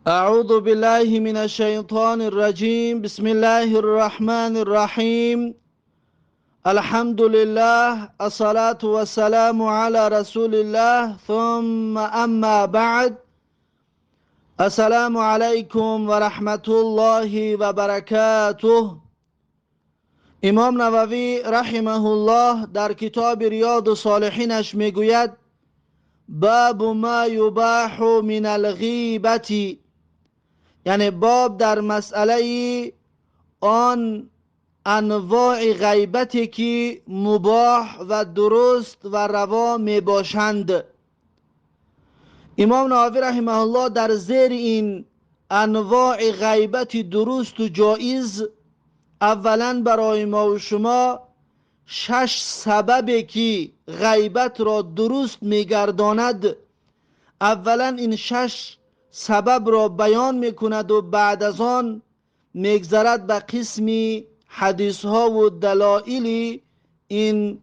أعوذ بالله من الشيطان الرجيم. بسم الله الرحمن الرحيم. الحمد لله، الصلاة والسلام على رسول الله، ثم أما بعد. السلام عليكم ورحمة الله وبركاته. امام نووی رحمه الله در کتاب ریاض الصالحینش میگوید: باب ما یباح من الغیبة، یعنی باب در مسئله آن انواع غیبتی که مباح و درست و روا می باشند. امام نووی رحمه الله در زیر این انواع غیبت درست و جایز اولا برای ما و شما شش سببی که غیبت را درست میگرداند، اولا این شش سبب را بیان میکند و بعد از آن میگذرد به قسمی حدیث ها و دلایل این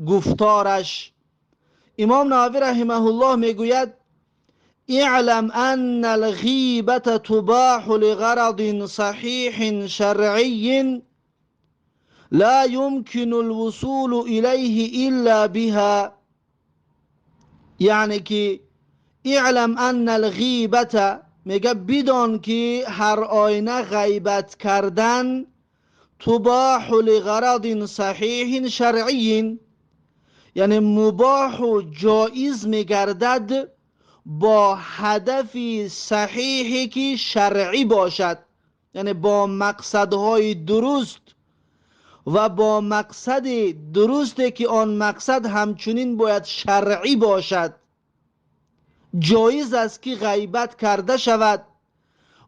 گفتارش. امام نووی رحمه الله میگوید: اعلم ان الغیبة تباح لغرض صحیح شرعی لا يمكن الوصول الیه الا بها. یعنی که اعلم ان الغیبة، میگه بدان که هر آینه غیبت کردن تباح لغرض صحیح شرعی، یعنی مباح و جایز میگردد با هدف صحیحی که شرعی باشد، یعنی با مقصدهای درست و با مقصد درستی که آن مقصد همچنین باید شرعی باشد. جایز است که غیبت کرده شود.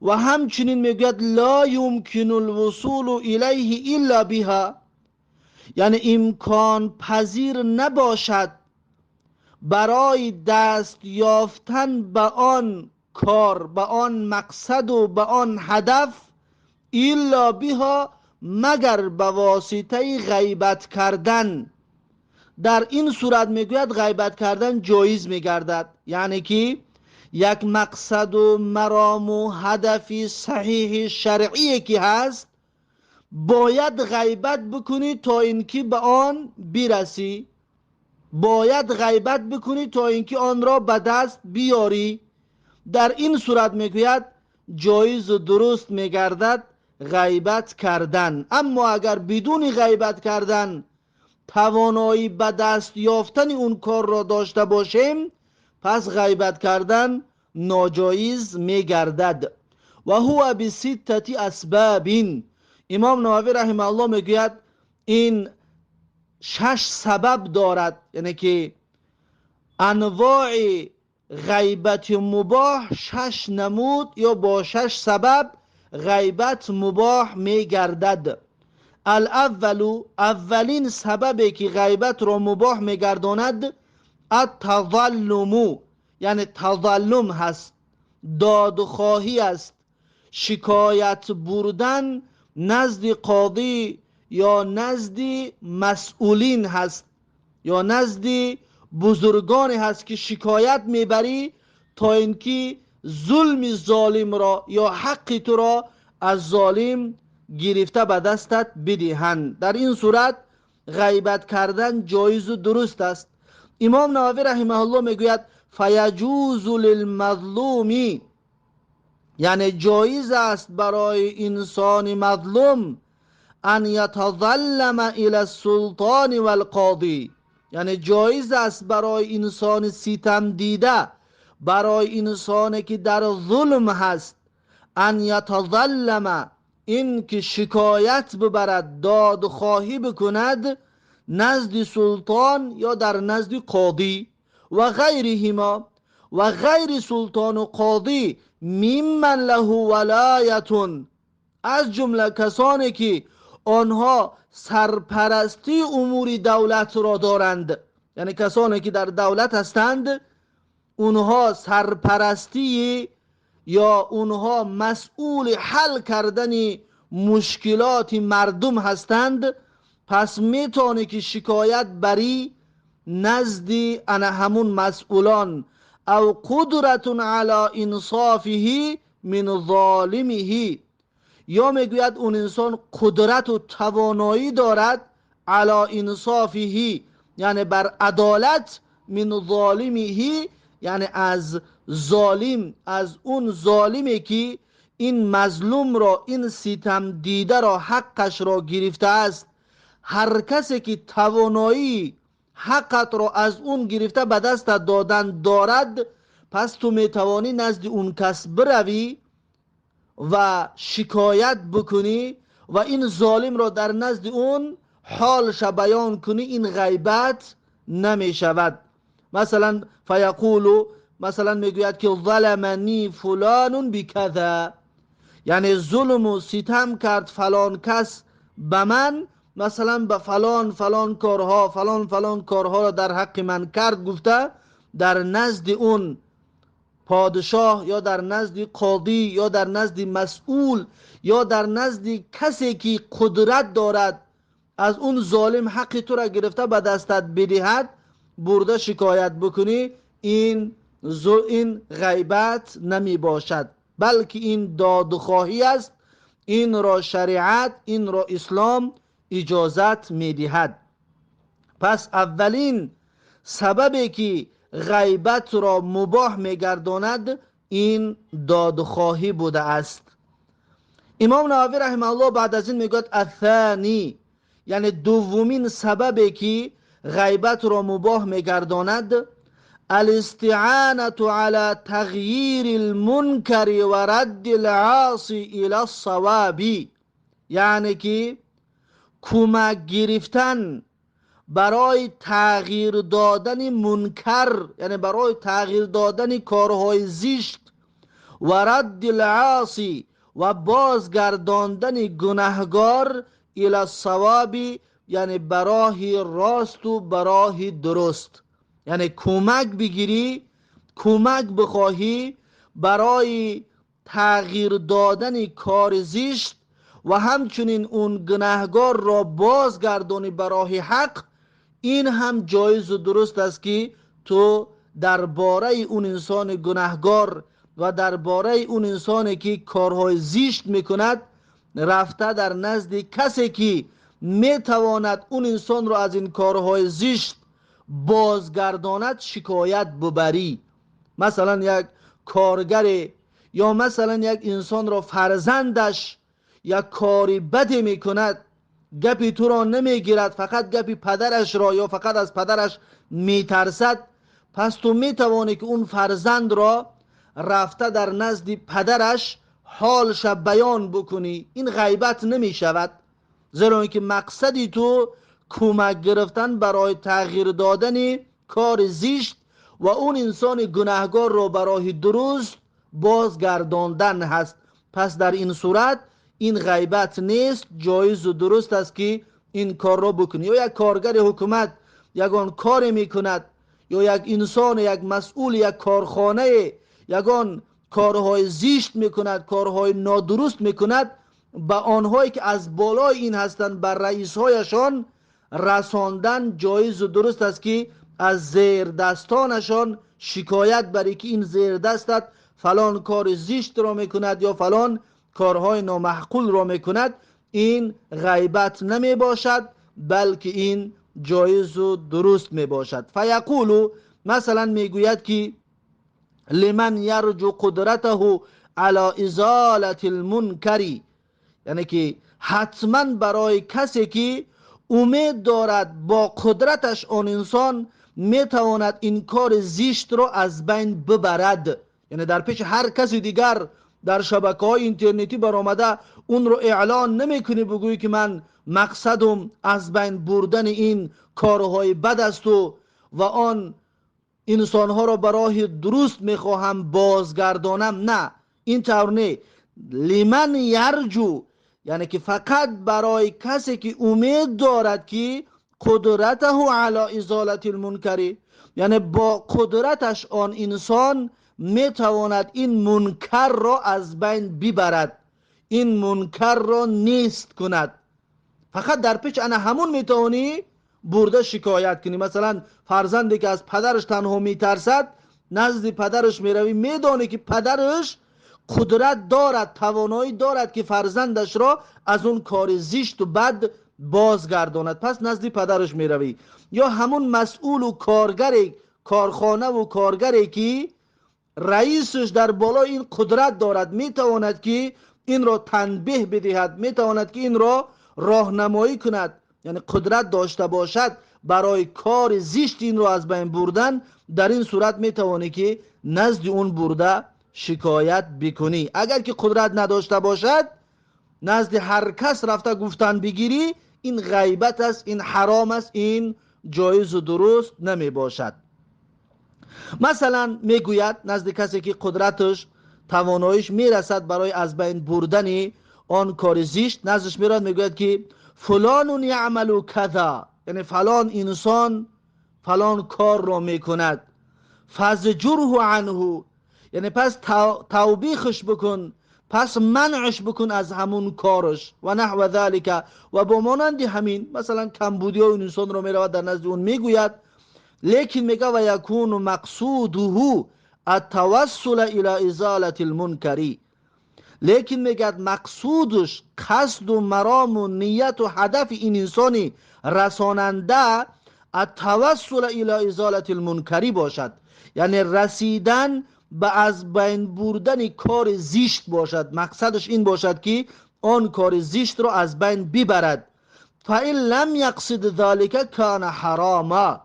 و همچنین میگوید لا یمکن الوصول الیه الا بها، یعنی امکان پذیر نباشد برای دست یافتن به آن کار، به آن مقصد و به آن هدف، الا بها، مگر به واسطه غیبت کردن. در این صورت میگوید غیبت کردن جایز میگردد، یعنی که یک مقصد و مرام و هدف صحیح شرعی که هست باید غیبت بکنی تا اینکه به آن برسی، باید غیبت بکنی تا اینکه آن را به دست بیاری. در این صورت میگوید جایز و درست میگردد غیبت کردن. اما اگر بدون غیبت کردن توانایی به دست یافتن اون کار را داشته باشیم، پس غیبت کردن ناجایز میگردد. و هو بستة اسباب. امام نووی رحمه الله میگوید این شش سبب دارد، یعنی که انواع غیبت مباح شش نمود یا با شش سبب غیبت مباح میگردد. الاول، اولین سببی که غیبت را مباح میگرداند التظلم، یعنی تظلم هست، دادخواهی است، شکایت بردن نزد قاضی یا نزد مسئولین هست یا نزد بزرگان هست که شکایت میبری تا اینکه ظلم ظالم را یا حق تو را از ظالم گرفته به دستت بدهند. در این صورت غیبت کردن جایز و درست است. امام نووی رحمه الله میگوید فیجوز للمظلوم، یعنی جایز است برای انسان مظلوم ان یتظلم الی السلطان والقاضی، یعنی جایز است برای انسان ستم دیده، برای انسانی که در ظلم هست، ان یتظلم، این که شکایت ببرد، دادخواهی بکند نزد سلطان یا در نزد قاضی و غیرهما و غیر سلطان و قاضی ممن له ولایة، از جمله کسانی که آنها سرپرستی امور دولت را دارند، یعنی کسانی که در دولت هستند اونها سرپرستی یا اونها مسئول حل کردن مشکلات مردم هستند، پس میتونی که شکایت بری نزد انا همون مسئولان. او قدرة علی انصافه. من ظالمه. یا میگوید اون انسان قدرت و توانایی دارد علی انصافه، یعنی بر عدالت، من ظالمه، یعنی از ظالم، از اون ظالمی که این مظلوم را، این ستم دیده را، حقش را گرفته است. هر کسی که توانایی حقت را از اون گرفته به دست دادن دارد، پس تو میتوانی نزد اون کس بروی و شکایت بکنی و این ظالم را در نزد اون حالش بیان کنی، این غیبت نمی شود. مثلا فیقولو، مثلا میگوید که ظلمنی فلان بکذا، یعنی ظلم و ستم کرد فلان کس به من، مثلا به فلان فلان کارها، فلان فلان کارها را در حق من کرد، گفته در نزد اون پادشاه یا در نزد قاضی یا در نزد مسئول یا در نزد کسی که قدرت دارد از اون ظالم حق تو را گرفته به دستت بدهد، برده شکایت بکنی، این غیبت نمی باشد، بلکه این دادخواهی است. این را شریعت، این را اسلام اجازت می دهد. پس اولین سببی که غیبت را مباح می گرداند این دادخواهی بوده است. امام نووی رحمه الله بعد از این میگوید الثانی، یعنی دومین سببی که غیبت را مباح می گرداند الاستعانة على تغییر المنکر و رد العاصی الی الصواب، یعنی که کمک گرفتن برای تغییر دادن منکر، یعنی برای تغییر دادن کارهای زشت، و رد العاصی و بازگرداندن گناهگار الی الصواب، یعنی براه راست و براه درست. یعنی کمک بگیری، کمک بخواهی برای تغییر دادن کار زشت و همچنین اون گناهگار را بازگردانی براه حق، این هم جایز و درست است که تو درباره اون انسان گناهگار و درباره اون انسانی که کارهای زشت میکند رفته در نزد کسی که میتواند اون انسان را از این کارهای زشت بازگرداند شکایت ببری. مثلا یک کارگر یا مثلا یک انسان را فرزندش یک کاری بدی میکند، گپی تو را نمیگیرد، فقط گپی پدرش را یا فقط از پدرش میترسد، پس تو میتوانی که اون فرزند را رفته در نزد پدرش حالش بیان بکنی، این غیبت نمیشود، زیرا اینکه مقصدی تو کمک گرفتن برای تغییر دادن کار زشت و اون انسان گناهگار را برای درست بازگرداندن هست. پس در این صورت این غیبت نیست، جایز و درست است که این کار را بکنی. یا یک کارگر حکومت یگان کار میکند، یا یک انسان، یک مسئول یک کارخانه یگان کارهای زشت میکند، کارهای نادرست میکند، به آنهایی که از بالای این هستند، بر رئیسهایشان رساندن جایز و درست است که از زیر دستانشان شکایت بری که این زیر دستت فلان کار زشت را میکند یا فلان کارهای نامعقول را میکند، این غیبت نمی باشد، بلکه این جایز و درست می باشد. فیقولو، مثلا میگوید که لمن یرجو قدرته علی ازالة المنکر، یعنی که حتما برای کسی که امید دارد با قدرتش آن انسان میتواند این کار زشت را از بین ببرد، یعنی در پیش هر کسی دیگر در شبکه های اینترنتی برآمده اون رو اعلان نمیکنی بگویی که من مقصدم از بین بردن این کارهای بد است و آن انسانها را برای درست میخواهم بازگردانم. نه، این طور نه. لمن یرجو، یعنی که فقط برای کسی که امید دارد که قدرته علی ازالة المنکر، یعنی با قدرتش آن انسان میتواند این منکر را از بین ببرد، این منکر را نیست کند. فقط در پیش انا همون میتوانی برده شکایت کنی. مثلا فرزندی که از پدرش تنها میترسد، نزد پدرش میروی، میدانی که پدرش قدرت دارد، توانایی دارد که فرزندش را از اون کار زشت و بد بازگرداند، پس نزد پدرش میروی. یا همون مسئول و کارگر کارخانه و کارگری که رئیسش در بالای این قدرت دارد، میتواند که این را تنبیه بدهد، میتواند که این را راهنمایی کند، یعنی قدرت داشته باشد برای کار زشت این را از بین بردن. در این صورت میتوانی که نزد اون برده شکایت بکنی. اگر که قدرت نداشته باشد، نزد هر کس رفته گفتن بگیری، این غیبت است، این حرام است، این جایز و درست نمی باشد. مثلا میگوید نزد کسی که قدرتش، تواناییش میرسد برای از بین بردن آن کار زشت، نزدش میراد، میگوید که فلان یعمل کذا، یعنی فلان انسان فلان کار را میکند، فزجره عنه، یعنی پس توبیخش بکن، پس منعش بکن از همون کارش، و نحو ذلک، و با مانند همین. مثلا کمبودی های اون انسان رو میرود در نزد اون میگوید، لیکن میگه و یکون مقصوده التوسل الى ازالة المنکری، لیکن میگه مقصودش، قصد و مرام و نیت و هدف این انسانی رساننده التوسل الى ازالة المنکری باشد، یعنی رسیدن به از بین بردن کار زشت باشد. مقصدش این باشد که آن کار زشت را از بین ببرد. فإن لم یقصد ذلك کان حراما،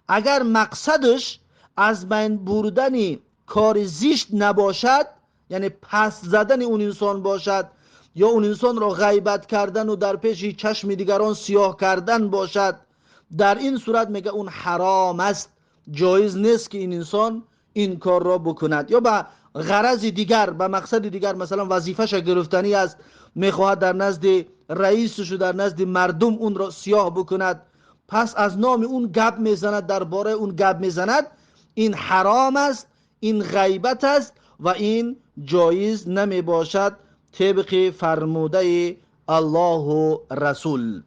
اگر مقصدش از بین بردن کار زشت نباشد، یعنی پس زدن اون انسان باشد یا اون انسان را غیبت کردن و در پیش چشم دیگران سیاه کردن باشد، در این صورت میگه اون حرام است، جایز نیست که این انسان این کار را بکند. یا به غرض دیگر، به مقصد دیگر، مثلا وظیفه‌ش گرفتنی است، میخواهد در نزد رئیسش و در نزد مردم اون را سیاه بکند، پس از نام اون گپ میزند، درباره اون گپ میزند، این حرام است، این غیبت است و این جایز نمی باشد طبق فرموده الله و رسول.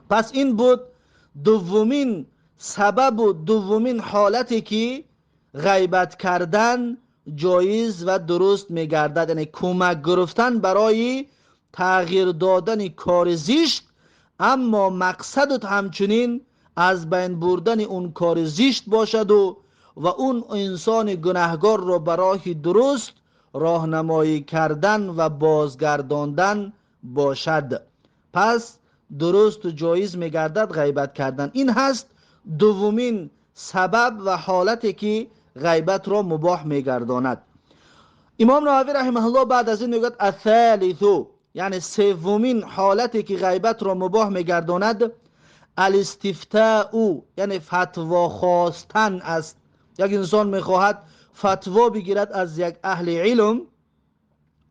پس این بود دومین سبب و دومین حالتی که غیبت کردن جایز و درست میگردد، یعنی کمک گرفتن برای تغییر دادن کار زشت، اما مقصدت همچنین از بین بردن اون کار زشت باشد و اون انسان گناهگار را به راه درست راهنمایی کردن و بازگرداندن باشد. پس درست و جایز میگردد غیبت کردن. این هست دومین سبب و حالتی که غیبت را مباح میگرداند. امام نووی رحمه الله بعد از این میگوید الثالث، یعنی سومین حالتی که غیبت را مباح میگرداند الاستفتاء، یعنی فتوا خواستن است. یک انسان میخواهد فتوا بگیرد از یک اهل علم،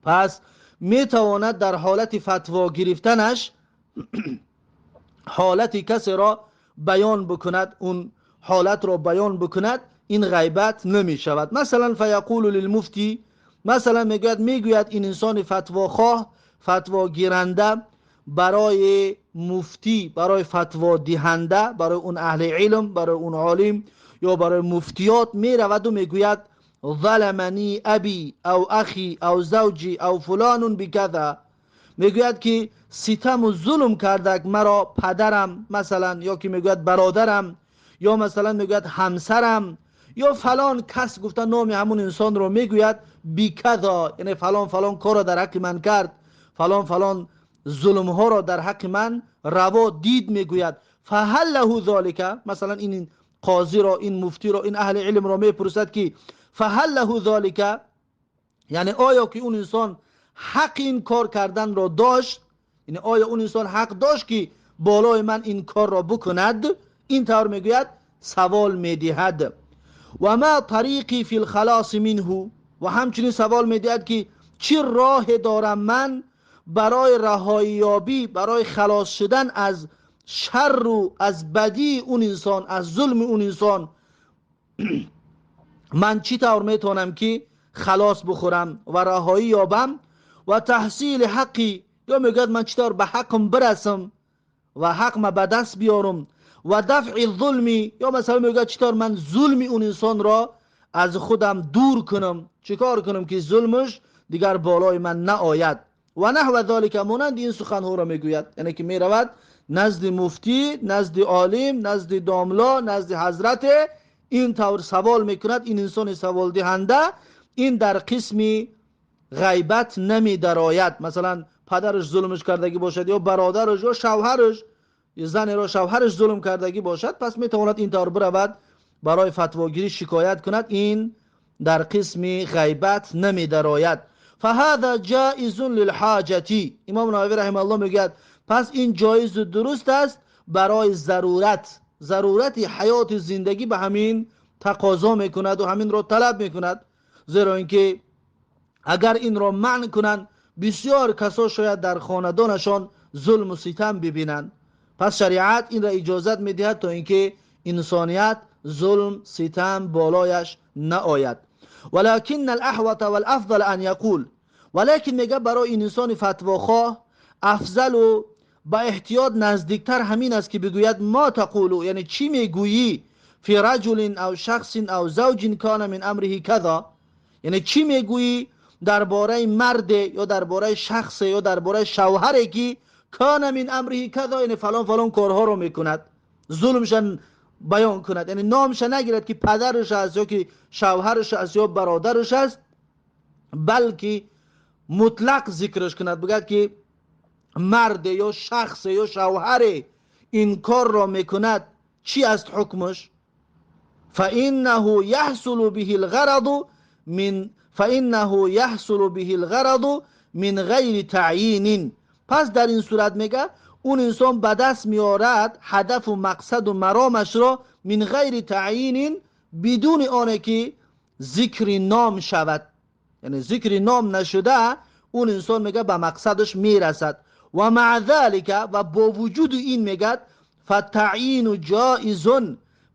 پس میتواند در حالت فتوا گرفتنش حالت کسی را بیان بکند، اون حالت را بیان بکند، این غیبت نمی شود. مثلا فیقول للمفتی، مثلا میگوید این انسان فتوا خواه، فتوا گیرنده برای مفتی، برای فتوا دهنده، برای اون اهل علم، برای اون عالم یا برای مفتیات می رود و میگوید ظلمنی ابی او اخی او زوجی او فلان بکذا، میگوید که ستم و ظلم کرده مرا پدرم مثلا، یا که میگوید برادرم، یا مثلا میگوید همسرم، یا فلان کس، گفته نام همون انسان رو میگوید بیکذا، یعنی فلان فلان کار را در حق من کرد، فلان فلان ظلم ها را در حق من روا دید، میگوید فهل له ذلک، مثلا این قاضی را، این مفتی را، این اهل علم را میپرسد که فهل له ذلک، یعنی آیا که اون انسان حق این کار کردن را داشت، یعنی آیا اون انسان حق داشت که بالای من این کار را بکند؟ این طور میگوید، سوال میدهد. و ما طریقی فی الخلاص منه، و همچنین سوال میدهد که چه راه دارم من برای رهایی یابی، برای خلاص شدن از شر و از بدی اون انسان، از ظلم اون انسان، من چی طور میتونم که خلاص بخورم و رهایی یابم؟ و تحصیل حقی، یا میگوید من چطور به حقم برسم و حقم به دست بیارم؟ و دفع ظلمی، یا مثلا میگوید چطور من ظلم اون انسان را از خودم دور کنم، چیکار کنم که ظلمش دیگر بالای من نآید. و نحو ذلک، مانند این سخنها را میگوید، یعنی که میرود نزد مفتی، نزد عالم، نزد داملا، نزد حضرت، این طور سوال میکند. این انسان سوال دهنده این در قسم غیبت نمی درآید. مثلا پدرش ظلمش کردگی باشد یا برادرش یا شوهرش، زن را شوهرش ظلم کردگی باشد، پس میتواند این طور برود برای فتواگیری شکایت کند، این در قسم غیبت نمی درآید. فهذا جائز للحاجة. امام نووی رحمه الله میگوید پس این جایز و درست است برای ضرورت، ضرورت حیات زندگی به همین تقاضا میکند و همین را طلب میکند، زیرا اینکه اگر این را منع کنند بسیار کسا شاید در خاندانشان ظلم و ستم ببینند. پس شریعت این را اجازت میدهد تا اینکه انسانیت ظلم ستم بالایش نآید. ولكن الاحوط والافضل ان یقول، ولیکن میگه برای این انسان فتواخواه افضل و با احتیاط نزدیکتر همین است که بگوید ما تقولو، یعنی چی میگویی، فی رجل او شخص او زوج کان من امره کذا، یعنی چی میگویی درباره مرد یا درباره شخص یا درباره شوهری که کان من امره کذا، یعنی فلان فلان کارها رو میکند، ظلمش بیان کند، یعنی نامش نگیرد که پدرش است یا که شوهرش است یا برادرش است، بلکه مطلق ذکرش کند، بگد که مرد یا شخص یا شوهر این کار را میکند، چی است حکمش؟ فإنه يحصل به الغرض من فإنه يحصل به الغرض من غیر تعیین. پس در این صورت میگه اون انسان به دست میارد هدف و مقصد و مرامش را من غیر تعیین، بدون آنه که ذکر نام شود، یعنی ذکر نام نشده اون انسان میگه به مقصدش میرسد. و مع ذلك، و با وجود این میگه فتعیین جائز،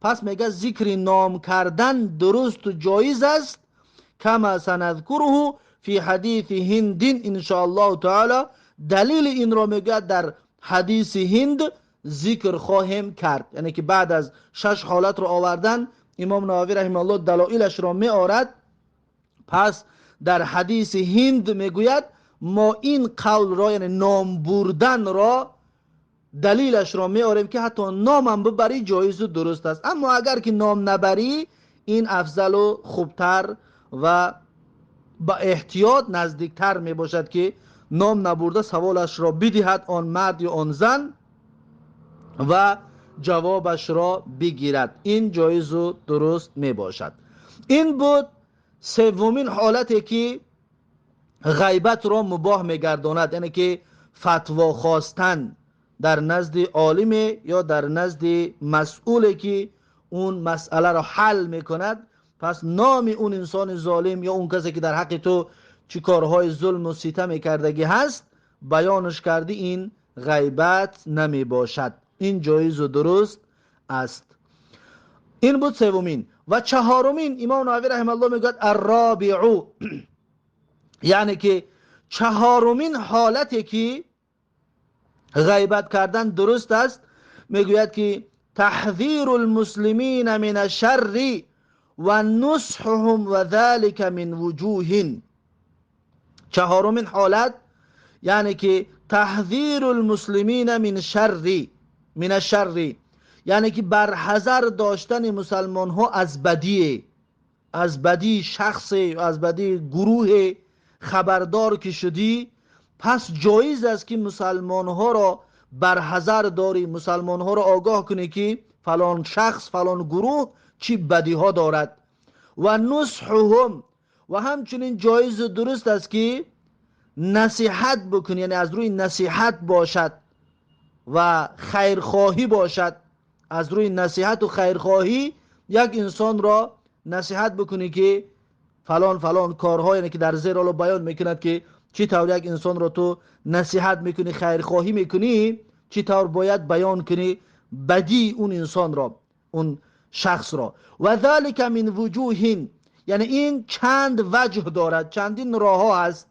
پس میگه ذکر نام کردن درست و جایز است، کما سنذکره فی حدیث هند ان شاء الله تعالی. دلیل این را میگه در حدیث هند ذکر خواهیم کرد، یعنی که بعد از 6 حالت را آوردن امام نووی رحمه الله دلایلش را می آورد. پس در حدیث هند میگوید ما این قول را، یعنی نام بردن را، دلیلش را می آوریم که حتی نامم ببری جایز و درست است، اما اگر که نام نبری این افضل و خوبتر و با احتیاط نزدیکتر می باشد که نام نبرده سوالش را بدهد آن مرد یا آن زن و جوابش را بگیرد، این جایز و درست می باشد. این بود سومین حالتی که غیبت را مباح می گرداند، یعنی که فتوا خواستن در نزد عالم یا در نزد مسئولی که اون مسئله را حل می کند. پس نام اون انسان ظالم یا اون کسی که در حق تو چی کارهای ظلم و ستم کردگی هست بیانش کردی، این غیبت نمی باشد، این جایز و درست است. این بود سومین. و چهارمین امام نووی رحمه الله میگوید الرابع، یعنی که چهارمین حالتی که غیبت کردن درست است، میگوید که تحذیر المسلمین من الشر و نصحهم و ذلك من وجوه. چهارمین حالت یعنی که تحذیر المسلمین من الشر، یعنی که برحذر داشتن مسلمان ها از بدی، از بدی شخص، از بدی گروه خبردار که شدی، پس جایز است که مسلمان ها را برحذر داری، مسلمان ها را آگاه کنی که فلان شخص فلان گروه چی بدی ها دارد. و نصحهم، و همچنین جایز و درست است که نصیحت بکنی، یعنی از روی نصیحت باشد و خیرخواهی باشد، از روی نصیحت و خیرخواهی یک انسان را نصیحت بکنی که فلان فلان کارها، یعنی که در زیر حالا بیان میکند که چی طور یک انسان را تو نصیحت میکنی، خیرخواهی میکنی، چی طور باید بیان کنی بدی اون انسان را، اون شخص را. و ذلك من وجوه، یعنی این چند وجه دارد، چندین راه ها هست.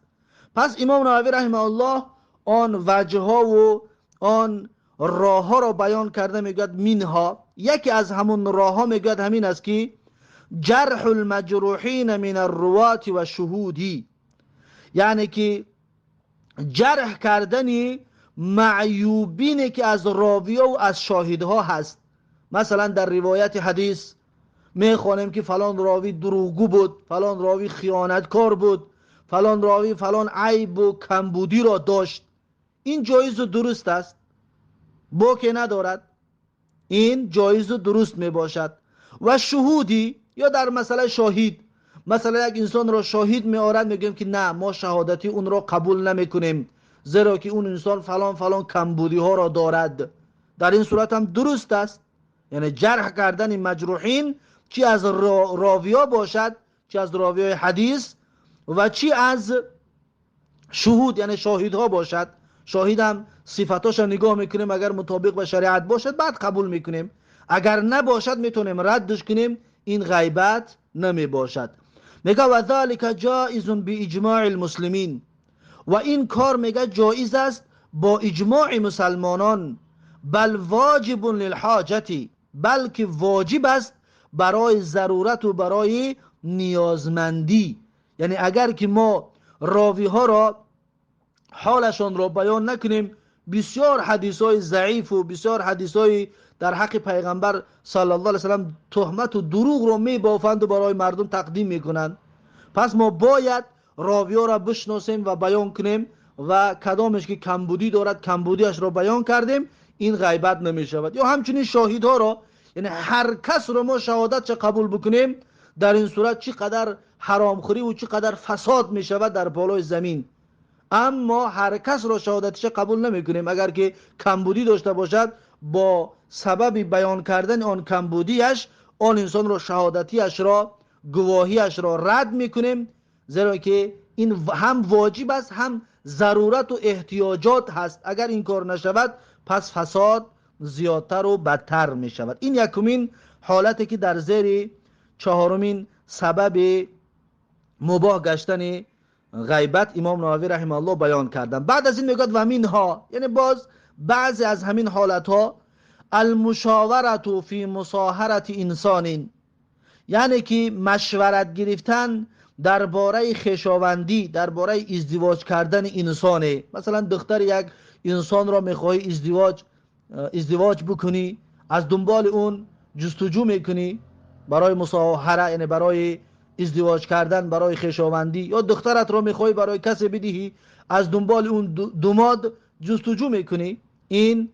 پس امام نووی رحمه الله آن وجه ها و آن راه ها را بیان کرده، میگوید منها، یکی از همون راه ها میگوید همین است که جرح المجروحین من الرواة و شهودی، یعنی که جرح کردن معیوبینی که از راویه و از شاهدها هست. مثلا در روایت حدیث میخوانیم که فلان راوی دروغگو بود، فلان راوی خیانتکار بود، فلان راوی فلان عیب و کمبودی را داشت. این جایز و درست است، باکی ندارد، این جایز و درست می باشد. و شهودی، یا در مسئله شاهد، مثلا یک انسان را شاهد می آورد، میگیم که نه، ما شهادتی اون را قبول نمی کنیم، زیرا که اون انسان فلان فلان کمبودی ها را دارد. در این صورت هم درست است، یعنی جرح کردن مجروحین چی از راویا باشد، چی از راویای حدیث و چی از شهود یعنی شاهدها باشد. شاهد هم صفتاش را نگاه میکنیم، اگر مطابق به شریعت باشد بعد قبول میکنیم، اگر نباشد میتونیم ردش کنیم، این غیبت نمی باشد. میگه و ذلک جائز باجماع المسلمین، و این کار میگه جایز است با اجماع مسلمانان، بل واجب للحاجتی، بلکه واجب است برای ضرورت و برای نیازمندی. یعنی اگر که ما راوی ها را حالشان را بیان نکنیم، بسیار حدیث های ضعیف و بسیار حدیث های در حق پیغمبر صلی الله علیه وسلم تهمت و دروغ رو می بافند و برای مردم تقدیم میکنند. پس ما باید راوی ها را بشناسیم و بیان کنیم و کدامش که کمبودی دارد کمبودیش را بیان کردیم، این غیبت نمی شود. یا همچنین شاهدها را، یعنی هر کس رو ما شهادت چه قبول بکنیم، در این صورت چقدر حرامخوری و چقدر فساد می شود در بالای زمین. اما هر کس را شهادتش قبول نمی کنیم، اگر که کمبودی داشته باشد با سبب بیان کردن آن کمبودیش آن انسان را شهادتیش را گواهیش را رد می کنیم، زیرا که این هم واجب است هم ضرورت و احتیاجات هست. اگر این کار نشود پس فساد زیادتر و بدتر می شود. این یکمین حالتی که در زیر چهارمین سبب مباح گشتن غیبت امام نووی رحمه الله بیان کردن. بعد از این میگوید و منها، یعنی باز بعضی از همین حالت ها، المشاورت فی مصاهرت انسان، یعنی که مشورت گرفتن درباره خویشاوندی، درباره ازدواج کردن انسانه. مثلا دختر یک انسان را میخواهی ازدواج بکنی، از دنبال اون جستجو میکنی برای مصاهره، یعنی برای ازدواج کردن، برای خویشاوندی، یا دخترت را میخوای برای کسی بدهی، از دنبال اون دوماد جستجو میکنی. این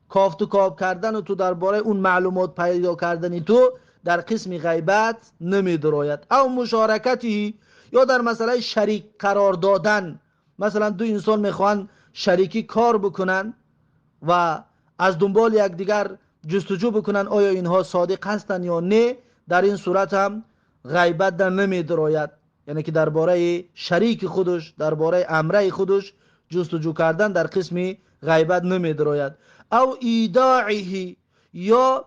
کافت و کاب کردن و تو درباره اون معلومات پیدا کردن تو در قسم غیبت نمیدراید. او مشارکتی، یا در مسئله شریک قرار دادن، مثلا دو انسان میخوان شریکی کار بکنن و از دنبال یکدیگر جستجو بکنن آیا اینها صادق هستن یا نه، در این صورت هم غیبت در نمیدراید. یعنی که درباره شریک خودش، درباره امره خودش جستجو کردن در قسم غیبت نمیدراید. او ایداعه، یا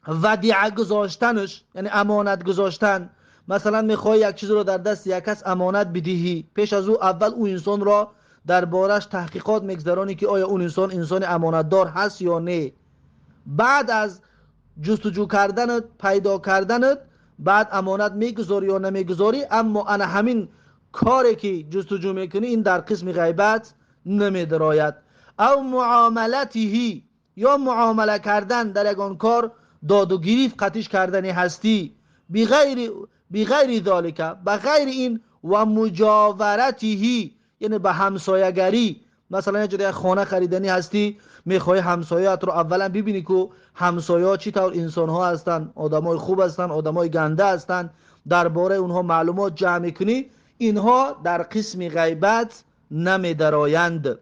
ودیعه گذاشتنش، یعنی امانت گذاشتن. مثلا میخوای یک چیز رو در دست یک کس امانت بدهی، پیش از او اول او انسان را دربارش تحقیقات میگذرانی که آیا اون انسان انسان امانتدار هست یا نه. بعد از جستجو کردنت، پیدا کردنت، بعد امانت میگذاری یا نمیگذاری. اما انا همین کاری که جستجو میکنی این در قسم غیبت نمیدراید. او معاملته، یا معامله کردن در یگان کار، داد و گریف قطیش کردنی هستی، بغیر ذالک، بغیر این، و مجاورته، یعنی به همسایه‌گری. مثلا یه جای خانه خریدنی هستی، میخوای همسایه‌ات رو اولا ببینی که همسایه‌ها چی طور انسان‌ها هستن، آدمای خوب هستن، آدمای گنده هستن، درباره اونها معلومات جمع کنی. اینها در قسم غیبت نمیدرایند.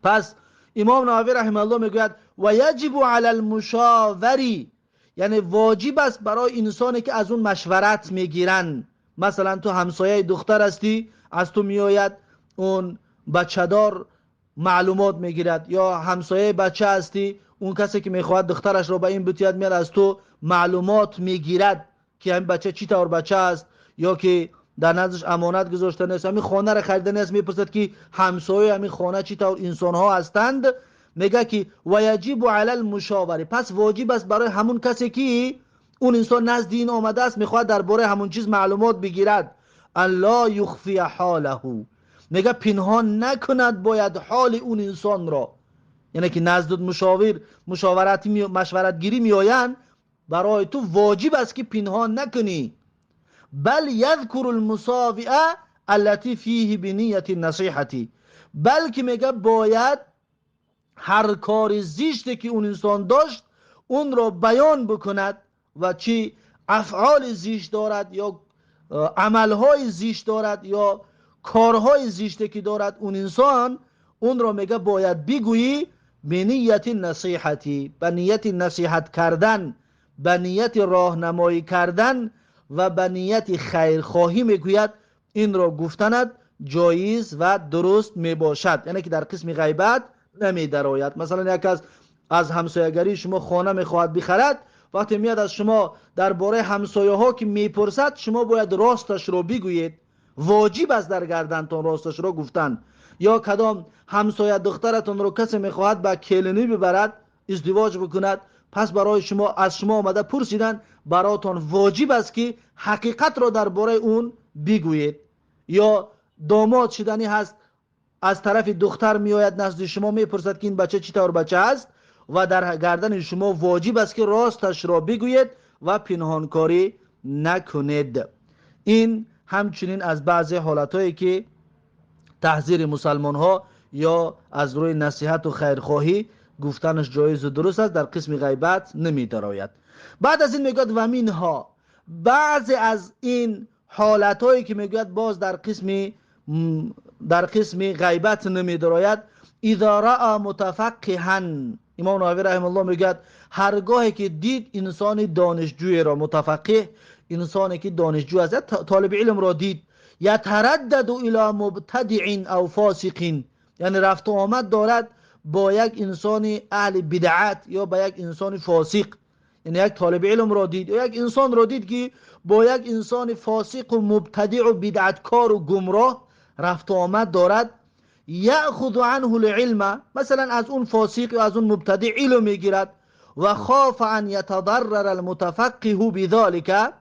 پس امام نووی رحمه الله میگوید و یجب علی المشاوری، یعنی واجب است برای انسانی که از اون مشورت میگیرن. مثلا تو همسایه دختر هستی، از تو میآید اون بچه‌دار معلومات میگیرد، یا همسایه بچه هستی، اون کسی که میخواهد دخترش رو به این بتید میاد از تو معلومات میگیرد که این بچه چی طور بچه است، یا که در نزدش امانت گذاشته نیست، همین خانه را خریده نیست، میپرسد که همسایه همین خانه چی طور انسان ها هستند. میگه که و یجب علی المشاوره، پس واجب است برای همون کسی که اون انسان نزد این آمده است، میخواهد درباره همون چیز معلومات بگیرد. ان لا یخفی حاله، میگه پنهان نکند باید حال اون انسان را. یعنی که نزد مشاور مشورت گیری میآیند، برای تو واجب است که پنهان نکنی. بل یذکر المساوئ التي فیه بنیة النصیحة، بلکه میگه باید هر کار زشتی که اون انسان داشت اون را بیان بکند و چی افعال زشت دارد یا عملهای زشت دارد یا کارهای زشتی که دارد اون انسان، اون را میگه باید بگویی بنیت نصیحتی، به نیت نصیحت کردن، به نیت راهنمایی کردن و به نیت خیرخواهی میگوید این را گفتند جایز و درست میباشد. یعنی که در قسم غیبت نمیدراید. مثلا یک از همسایگری شما خانه میخواهد بخرد، وقتی میاد از شما درباره همسایه ها که میپرسد، شما باید راستش رو بگویید، واجب است در گردنتان راستش رو گفتن. یا کدام همسایه دخترتان رو کسی میخواهد به کلینی ببرد، ازدواج بکند، پس برای شما از شما آمده پرسیدن، براتان واجب است که حقیقت را درباره اون بگویید. یا داماد شدنی هست، از طرف دختر میآید نزد شما میپرسد که این بچه چی طور بچه است و در گردن شما واجب است که راستش را بگویید و پنهانکاری نکنید. این همچنین از بعضی حالتهایی که تحذیر مسلمان ها یا از روی نصیحت و خیرخواهی گفتنش جایز و درست است، در قسم غیبت نمی درآید. بعد از این میگوید و منها، بعضی از این حالتهایی که میگوید باز در قسم غیبت نمی درآید. اذا رأى متفقها، امام نووی رحمه الله میگوید هرگاهی که دید انسان دانشجوی را، متفقه انسانی که دانشجو است، طالب علم را دید، یتردد الی مبتدع او فاسق، یعنی رفت و آمد دارد با یک انسان اهل بدعت یا با یک انسان فاسق. یعنی یک طالب علم را دید یا یک انسان را دید که با یک انسان فاسق و مبتدع و بدعتکار و گمراه رفت و آمد دارد. یأخذ عنه العلم، مثلا از اون فاسق یا از اون مبتدع علم میگیرد. و خاف ان یتضرر المتفقه بذلك،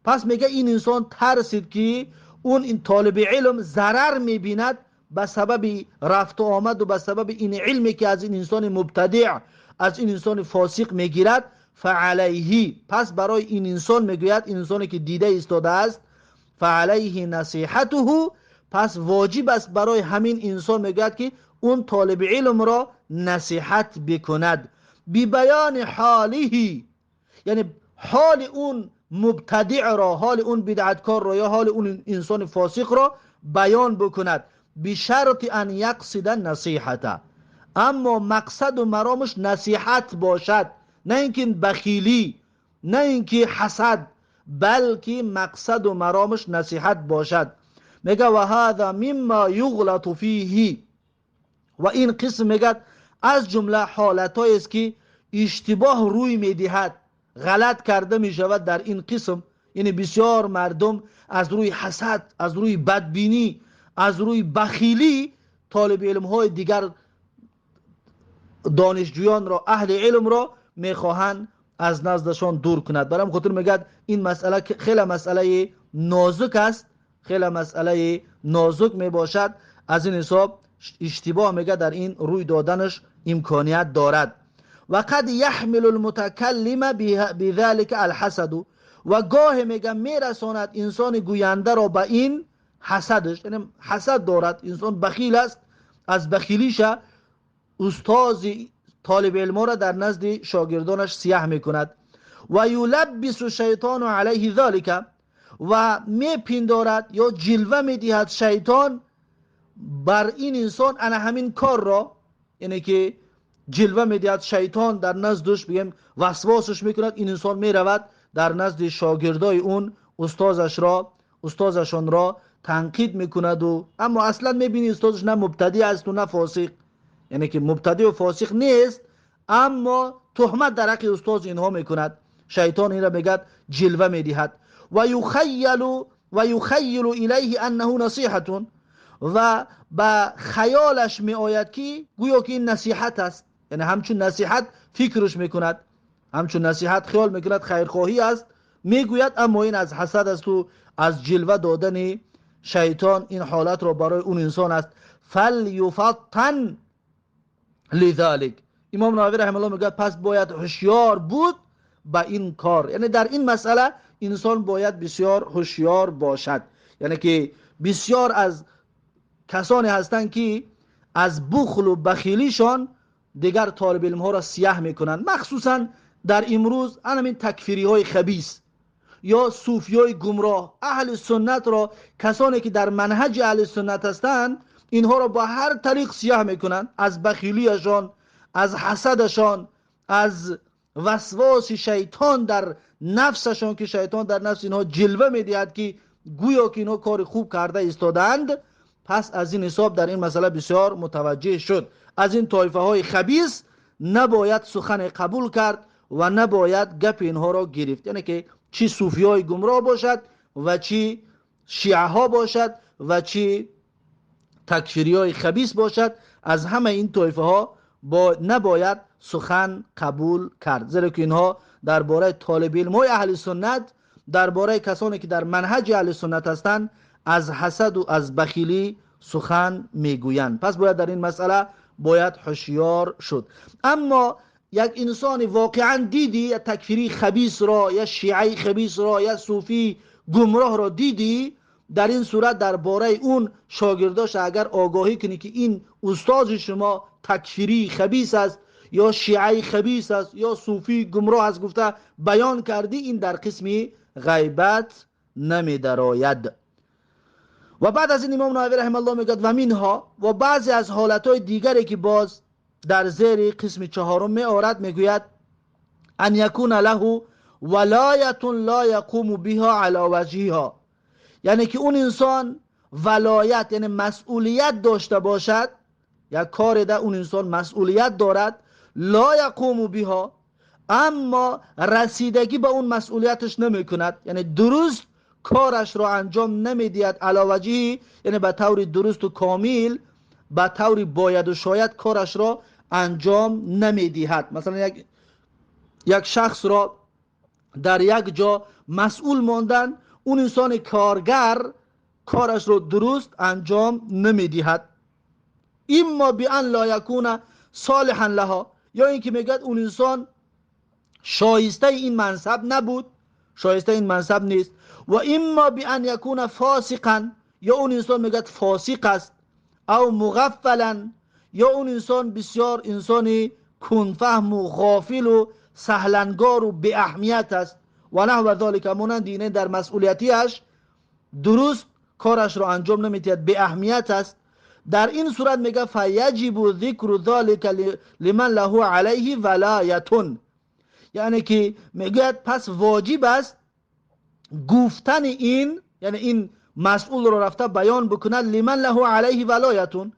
پس میگه این انسان ترسید که اون این طالب علم ضرر میبیند به سبب رفت و آمد و به سبب این علمی که از این انسان مبتدع، از این انسان فاسق میگیرد. فعلیه، پس برای این انسان میگوید، این انسانی که دیده ایستاده است، فعلیه نصیحته، پس واجب است برای همین انسان میگوید که اون طالب علم را نصیحت بکند. ببیان حاله، یعنی حال اون مبتدع را، حال اون بدعتکار را یا حال اون انسان فاسق را بیان بکند. بشرط ان یقصد النصیحة، اما مقصد و مرامش نصیحت باشد، نه اینکه بخیلی، نه اینکه حسد، بلکه مقصد و مرامش نصیحت باشد. میگه و هذا مما یغلط فیه، و این قسم میگه از جمله حالتهایی است که اشتباه روی میدهد، غلط کرده میشود در این قسم. یعنی بسیار مردم از روی حسد، از روی بدبینی، از روی بخیلی طالب علم های دیگر، دانشجویان را، اهل علم را میخواهند از نزدشان دور کند. برام خاطر میگه این مسئله خیلی مسئله نازک است، خیلی مسئله نازک میباشد. از این حساب اشتباه میگه در این روی دادنش امکانیت دارد. و قد یحمل المتکلم بذلك الحسد، و گاه میگه میرساند انسان گوینده را به این حسدش، یعنی حسد دارد، انسان بخیل است، از بخیلیش استاد طالب علم را در نزد شاگردانش سیاه میکند. و یلبس الشیطان علیه ذلك، و میپندارد یا جلوه میدهد شیطان بر این انسان انا همین کار را، یعنی که جلوه میدهد شیطان در نزدش، بگیم وسواسش میکند، این انسان میرود در نزد شاگردای اون استادش را، استادشان را تنقید میکند و اما اصلا میبینی استادش نه مبتدی است و نه فاسق، یعنی که مبتدی و فاسق نیست، اما تهمت در حق استاد اینها میکند. شیطان این را میگد جلوه میدهد. و یخیل الیه انه نصیحة، و به خیالش می آید که گویا که این نصیحت است، یعنی همچون نصیحت فکرش میکند. ҳамчун насиҳат хиёл мекунад, хайрхоҳӣ аст мегӯяд, аммо ин аз ҳасад аст ва аз ҷилва додани шайтон ин ҳолатро барои он инсон аст. فلیفطن لذلک. امام نووی رحمه الله میگوید پس باید هوشیار بود به این کار. یعنی در این مسئله انسان باید بسیار هوشیار باشد. یعنی که بسیار از کسانی هستند که از بخل و بخیلیشان دیگر طالب علم ها را سیاه میکنند. مخصوصا در امروز همین تکفیری های خبیث یا صوفی های گمراه، اهل سنت را، کسانی که در منهج اهل سنت هستند، اینها را با هر طریق سیاه میکنند. از بخیلیشان، از حسدشان، از وسواس شیطان در نفسشان که شیطان در نفس اینها جلوه میدهد که گویا که اینها کار خوب کرده ایستادند. پس از این حساب در این مسئله بسیار متوجه شد. از این طایفه های خبیث نباید سخن قبول کرد و نباید گپ اینها را گرفت. یعنی که چی صوفی های گمراه باشد و چی شیعه ها باشد و چی تکفیری های خبیث باشد، از همه این طایفه ها نباید سخن قبول کرد، زیرا که اینها درباره طالب علم های اهل سنت، درباره کسانی که در منهج اهل سنت هستند، از حسد و از بخیلی سخن میگویند. پس باید در این مسئله باید هوشیار شد. اما یک انسان واقعا دیدی یا تکفیری خبیث را، یا شیعه خبیث را، یا صوفی گمراه را دیدی، در این صورت درباره اون شاگرداش اگر آگاهی کنی که این استاد شما تکفیری خبیث است یا شیعه خبیث است یا صوفی گمراه است گفته بیان کردی، این در قسم غیبت نمی درآید. و بعد از این امام نووی رحمه الله میگوید و منها، و بعضی از حالتهای دیگری که باز در زیر قسم چهارم می آورد، میگوید ان یکون له ولایت لا یقوم بها علی وجهها. یعنی که اون انسان ولایت یعنی مسئولیت داشته باشد، یک کار در اون انسان مسئولیت دارد، لا یقوم بها، اما رسیدگی به اون مسئولیتش نمی کند، یعنی درست کارش را انجام نمی دهد، علی وجهی یعنی به طور درست و کامل، به طور باید و شاید کارش را انجام نمی دهد. مثلا یک شخص را در یک جا مسئول ماندن، اون انسان کارگر کارش را درست انجام نمی دهد. اما بان لا یکون صالحا لها، یا اینکه میگد اون انسان شایسته این منصب نبود، شایسته این منصب نیست. و اما بان یکون فاسقا، یا اون انسان میگد فاسق است، او مغفلا، یا اون انسان بسیار انسانی کنفهم و غافل و سهلنگار و بی اهمیت است و نحو ذلک، مانند اینه در مسئولیتیش درست کارش را انجام نمیدهد، بی اهمیت است. در این صورت میگه فیجب ذکر ذلک لمن له علیه ولایتون، یعنی که میگه پس واجب است گفتن این، یعنی این مسئول رو رفته بیان بکند، لمن له علیه ولایتون،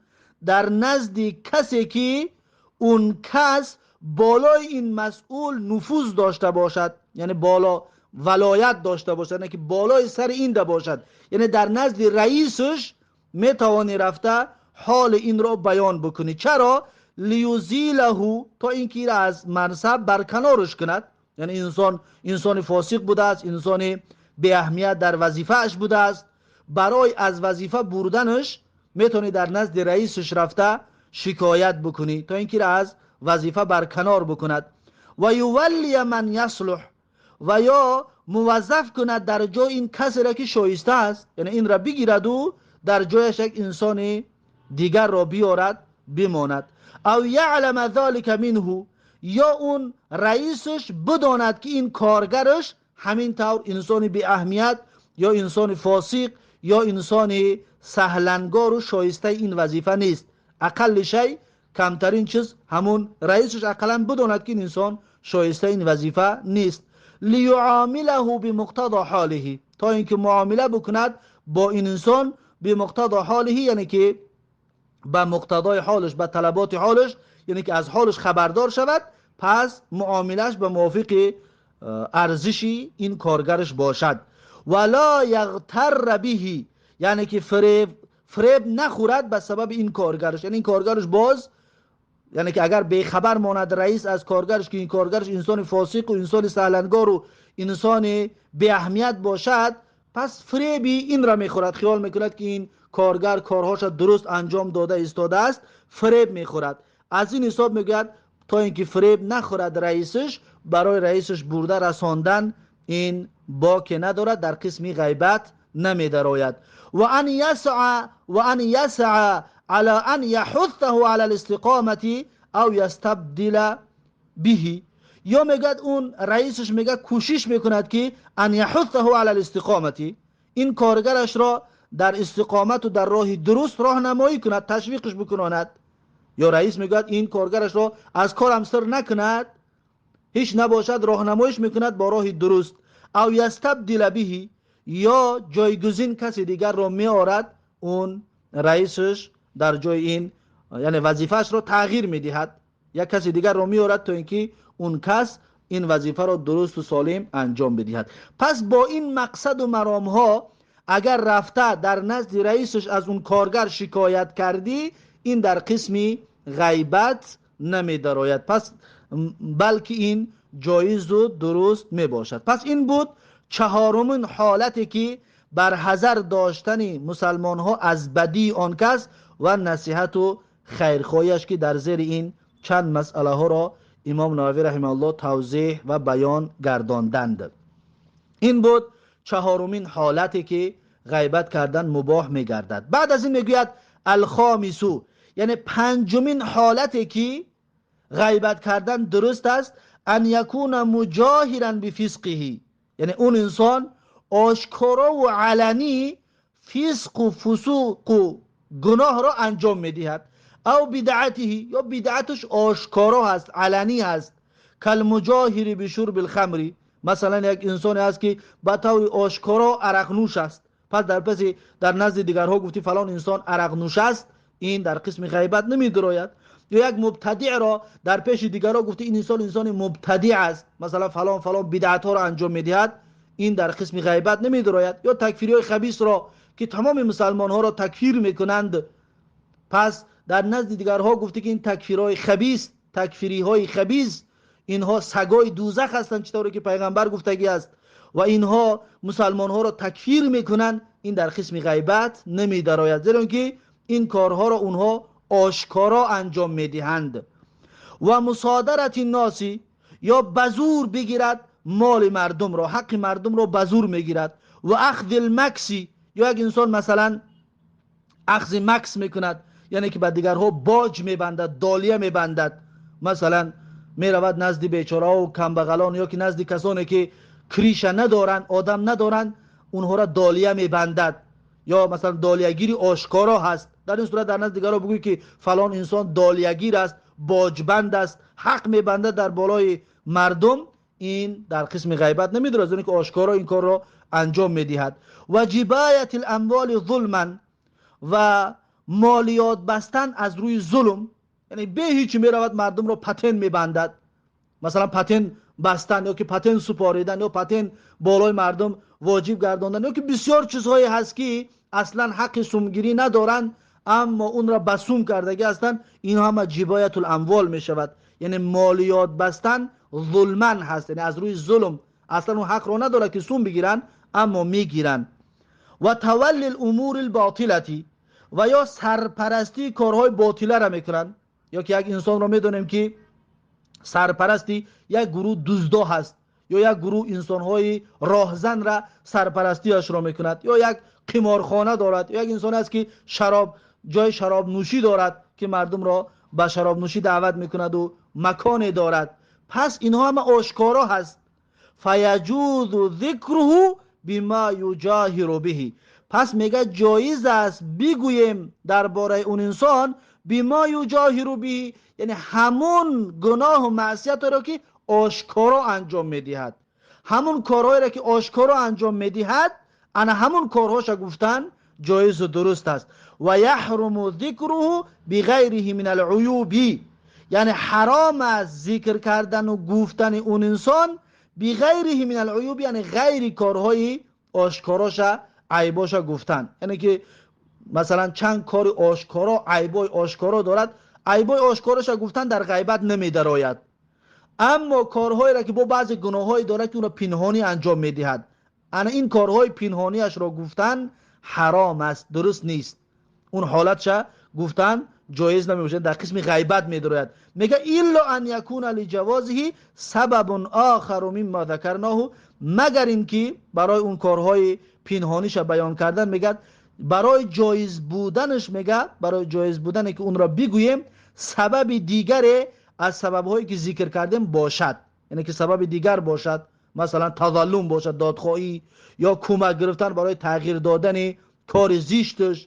در نزد کسی که اون کس بالای این مسئول نفوذ داشته باشد، یعنی بالا ولایت داشته باشد، یعنی که بالای سر این ده باشد، یعنی در نزد رئیسش میتوانی رفته حال این را بیان بکنی. چرا؟ لیزیله، تا اینکه را از منصب برکنارش کند، یعنی انسان فاسق بوده است، انسان بی اهمیت در وظیفه‌اش بوده است، برای از وظیفه بردنش میتونی در نزد رئیسش رفته شکایت بکنی تا اینکه را از وظیفه برکنار بکند. و یولی من یصلح، و یا موظف کند در جای این کسی را که شایسته است، یعنی این را بگیرد و در جایش یک انسان دیگر را بیارد بماند. او یعلم ذلک منه، یا اون رئیسش بداند که این کارگرش همین طور انسان بی اهمیت یا انسان فاسق یا انسان سهلنگار و شایسته این وظیفه نیست. اقل شی، کمترین چیز، همون رئیسش اقلا بداند که این انسان شایسته این وظیفه نیست. لیعامله بمقتضا حاله، تا اینکه معامله بکند با این انسان بمقتضا حاله، یعنی که به مقتضای حالش، به طلبات حالش، یعنی که از حالش خبردار شود، پس معاملش به موافق ارزشی این کارگرش باشد. ولا یغتر به، یعنی که فریب نخورد به سبب این کارگرش، یعنی این کارگرش باز Яъне ки агар бехабар монад раис аз коргараш, ки ин коргараш инсони фосиқ ва инсони саҳлангор ва инсони беаҳамият бошад, пас фиреби инро мехӯрад, хиёл мекунад, ки ин коргар корҳояшро дуруст анҷом дода истодааст, фиреб мехӯрад. Аз ин ҳисоб мегӯяд, то инки фиреб нахӯрад раисаш, барои раисаш бурда расондан ин боке надорад, дар қисми ғайбат намедарояд. وأن يسعى على أن يحثه على الاستقامة أو يستبدل به. Ё мегӯяд, он раисаш мегӯяд, кӯшиш мекунад, ки أن يحثه على الاستقامة, ин коргарашро дар истиқомату дар роҳи дуруст роҳнамоӣ кунад, ташвиқаш бикунонад. Ё раис мегӯяд, ин коргарашро аз корам сир накунад, ҳеҷ набошад, роҳнамоиш мекунад бо роҳи дуруст. أو يستبدل به, ё ҷойгузин каси дигарро меорад, он раисаш дар ҷои ин, яъне вазифаашро тағйир медиҳад, як каси дигарро меорад, то ин ки он кас ин вазифаро дурусту солим анҷом бидиҳад. Пас бо ин мақсаду маромҳо агар рафта дар назди раисаш аз он коргар шикоят кардӣ, ин дар қисми ғайбат намедарояд, пас балки ин ҷоизу дуруст мебошад. Пас ин буд чаҳорумин ҳолате, ки бар ҳазар доштани мусалмонҳо аз бадии он кас ва насиҳату хайрхоҳиаш, ки дар зери ин чанд масъалаҳоро имом Нававӣ раҳимауллоҳ тавзеҳ ва баён гардонданд. Ин буд чаҳорумин ҳолате, ки ғайбат кардан мубоҳ мегардад. Баъд аз ин мегӯяд: الخامس, яъне панҷумин ҳолате, ки ғайбат кардан дуруст аст, أن يكون مجاهرا بفسقه, яъне он инсон ошкорову аланӣ фисқу фусуқу гуноҳро анҷом медиҳад, أو بدعته, ё бидъаташ ошкоро ҳаст, аланӣ ҳаст. كالمجاهر بشرب الخمر, масалан, як инсоне ҳаст, ки ба таври ошкоро арақнӯш аст. Пас дар паси дар назди дигарҳо гуфтӣ, фалон инсон арақнӯш аст, ин дар қисми ғайбат намедирояд. Ё як мубтадиъро дар пеши дигарҳо гуфтӣ, ин инсон инсони мубтадиъ аст, масалан, фалон фалон бидъатҳоро анҷом медиҳад, ин дар қисми ғайбат намедирояд. Ё такфириҳои хабисро, ки тамоми мусалмонҳоро такфир мекунанд, пас дар назди дигарҳо гуфтӣ, ки ин такфирҳои хабис, такфириҳои хабис, инҳо сагои дӯзах ҳастанд, чӣ тавре ки пайғамбар гуфтагӣ аст, ва инҳо мусалмонҳоро такфир мекунанд, ин дар қисми ғайбат намедарояд, зеро ки ин корҳоро онҳо ошкоро анҷом медиҳанд. ومصادرة الناس, ё ба зур бигирад моли мардумро, ҳаққи мардумро ба зур мегирад. وأخذ المكس, ё як инсон, масалан, ахзи макс мекунад, яъне ки ба дигарҳо боҷ мебандад, долия мебандад. Масалан, меравад назди бечораҳо, камбағалон ё ки назди касоне, ки крыша надоранд, одам надоранд, онҳоро долия мебандад, ё масалан, долиягири ошкоро ҳаст. Дар ин сурат дар назди дигарҳо бигӯй, ки фалон инсон долиягир аст, боҷбанд аст, ҳақ мебандад дар болои мардум, ин дар қисми ғайбат намедорад, зеро ки ошкоро ин корро анҷом медиҳад. وجباية الأموال ظلما, ва молиёт бастан аз рӯи зулм, яъне бе ҳеҷ меравад, мардумро патент мебандад. Масалан, патент бастан ё ки патент супоридан, ё патент болои мардум воҷиб гардондан, ё ки бисёр чизҳое ҳаст, ки аслан ҳаққи сумгирӣ надоранд, аммо онро ба сум кардагӣ ҳастанд. Ин ҳама جباية الأموال мешавад, яъне молиёт бастан ظلما ҳаст, яъне аз рӯи зулм. Аслан он ҳақро надорад, ки сум бигиранд, аммо мегиранд. وتولي الأمور الباطلة, ва ё сарпарастии корҳои ботиларо мекунанд. Ё ки як инсонро медонем, ки сарпарасти як гурӯҳ дуздо ҳаст, ё як гурӯҳ инсонҳои роҳзанра сарпарастиашро мекунад, ё як қиморхона дорад, ё як инсон аст, ки шароб, ҷои шаробнӯшӣ дорад, ки мардумро ба шаробнӯшӣ даъват мекунаду маконе дорад. Пас инҳо ҳама ошкоро ҳаст. فيجوز ذكره بما يجاهر به, пас мега, ҷоиз аст бигӯем дар бораи он инсон بما يجاهر به, яъне ҳамон гуноҳу маъсиятеро, ки ошкоро анҷом медиҳад, ҳамон корҳоеро, ки ошкоро анҷом медиҳад, ана ҳамон корҳоша гуфтан ҷоизу дуруст аст. ويحرم ذكره بغيره من العيوب, яъне ҳаром аст зикр кардану гуфтани он инсон بغيره من العيوب, яъне ғайри корҳои ошкороша, айбоша гуфтан. Яъне ки масалан, чанд кори ошкоро, айбои ошкоро дорад. Айбои ошкораша гуфтан дар ғайбат намедарояд, аммо корҳоеро ки бо баъзе гуноҳҳое дорад, ки онро пинҳонӣ анҷом медиҳад, ана ин корҳои пинҳониашро гуфтан ҳаром аст, дуруст нест. Он ҳолатша гуфтан ҷоиз намебошад, дар қисми ғайбат медарояд. Мега: إلا أن يكون لجوازه سبب آخر مما ذكرناه, магар ин ки барои он корҳои пинҳониша баён кардан, мегӯяд, барои ҷоиз буданаш, мега, барои ҷоиз будане ки онро бигӯем, сабаби дигаре аз сабабҳое ки зикр кардем бошад, яъне ки сабаби дигар бошад, масалан, тазаллум бошад, додхоҳӣ ё кӯмак гирифтан барои тағйир додани кори зишташ,